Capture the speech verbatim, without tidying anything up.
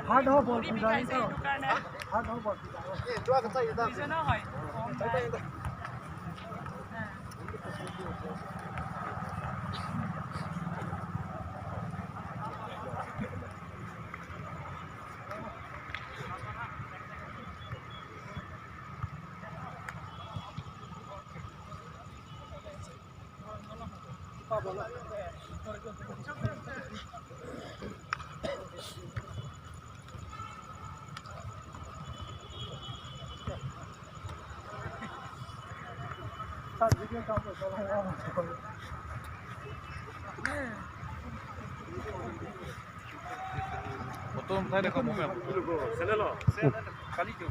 হাৰ্ড হ'ব, বুজাই তো। হাৰ্ড হ'ব, বুজাই। Photo uthai dekha mo ma'am. Sele lo. Kali jo.